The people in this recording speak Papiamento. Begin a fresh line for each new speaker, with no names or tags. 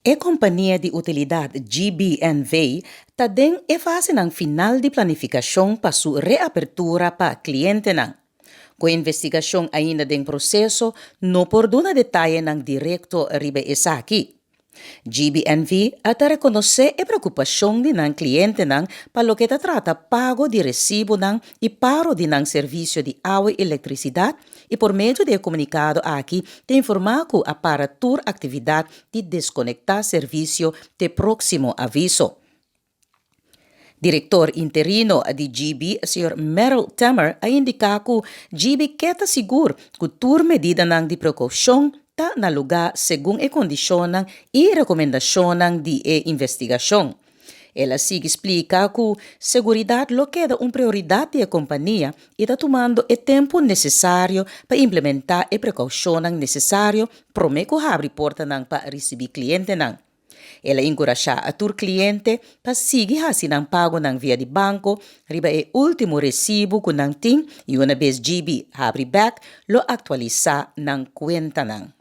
E kompania di utilidat GBNV ta den e fasenan final di planifikashon pa su reapertura pa klientenan. Ku e investigashon ainda den proseso, no por duna detayenan direkto riba esaki. GBNV a ta rekonosé e preokupashon di nan klientenan pa loke ta trata pago di resibunan i paro di nan servisio di awa i elektrisidat i por medio di e komunikado aki ta informá ku a para tur aktividat di deskonektá servisio te próksimo aviso. Direktor interino di GB, señor Merril Temmer, a indiká ku GB ke ta sigur ku tur medidanan di prekoushon ta na lugá segun e kondishonnan i rekomendashonnan di e investigashon. El a sigui splika ku seguridat lo keda un prioridat di e kompania i ta tumando e tempu nesesario pa implementá e prekoushonnan nesesario promé ku habri portanan pa risibí klientenan. El a enkurashá a tur kliente pa sigui hasi nan pagonan via di banko riba e último resibu ku nan tin i una bes GB habri bèk lo aktualisá nan kuentanan.